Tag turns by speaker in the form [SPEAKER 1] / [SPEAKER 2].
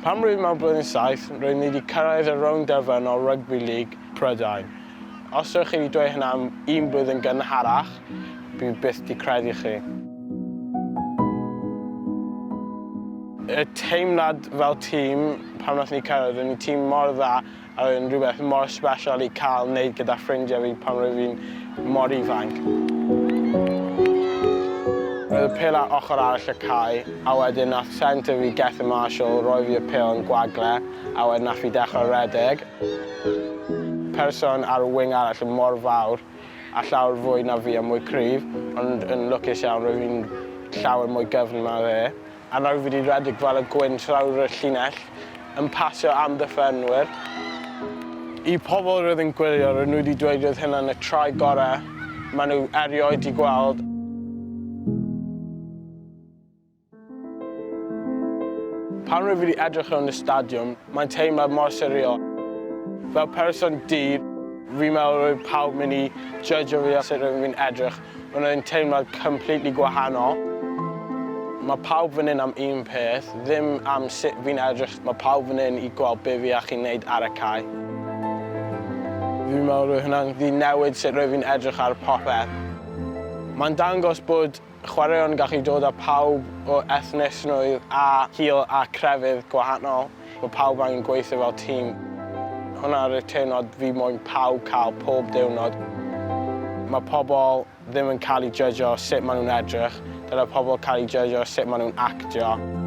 [SPEAKER 1] Pan rwyf mewn blwyddyn saith, roeddwn i wedi cyrraedd y rownd derfynol Rugby League Prydain. Os ydych chi wedi dweud hynna am un blwyddyn gynharach, bydd byth 'di credu chi. Y teimlad fel tîm pan wnaethon ni cyrraedd, roeddwn ni'n tîm mor dda a roedd yn rhywbeth mor special i cael wneud gyda ffrindiau fi pan roedd fi'n mor ifanc. Roedd y pêl ar ochr arall y cae a wedyn nath centre fi Gethin Marshall roi fi y pêl yn gwagle a wedyn nath fi dechrau redeg. Person ar y wing arall yn mor fawr a llawer fwy na fi a mwy cryf ond yn lwcus iawn roedd fi'n llawer mwy gyflym na fe. A nawr fi 'di redeg fel y gwynt lawr y llinell, yn pasio amddiffynwyr. I pobl roedd yn gwylio, roedd nhw 'di dweud roedd hynna'n y try gore maen nhw erioed 'di gweld. Pan rwyf wedi edrych rownd y stadiwm, mae'n teimlad mor surreal. Fel person du, fi'n meddwl roedd pawb mynd i judgeo fi a sut roedd fi'n edrych, Ond oedd e'n teimlad completely gwahanol. Mae pawb fan hyn am un peth, ddim am sut fi'n edrych, mae pawb fan hyn i gweld be fi allu neud ar y cae. Fi'n meddwl roedd hwnna'n 'di newid sut roedd fi'n edrych ar popeth. Mae'n dangos bod chwaraeon yn gallu dod â pawb o ethnisnwydd a hil a crefydd gwahanol. Mae pawb angen gweithio fel tîm. Hwnna yw'r teimlad fi moyn pawb cael pob diwrnod. Mae pobl ddim yn cael eu jydgio sut maen nhw'n edrych, dylai pobl cael eu jydgio sut maen nhw'n actio.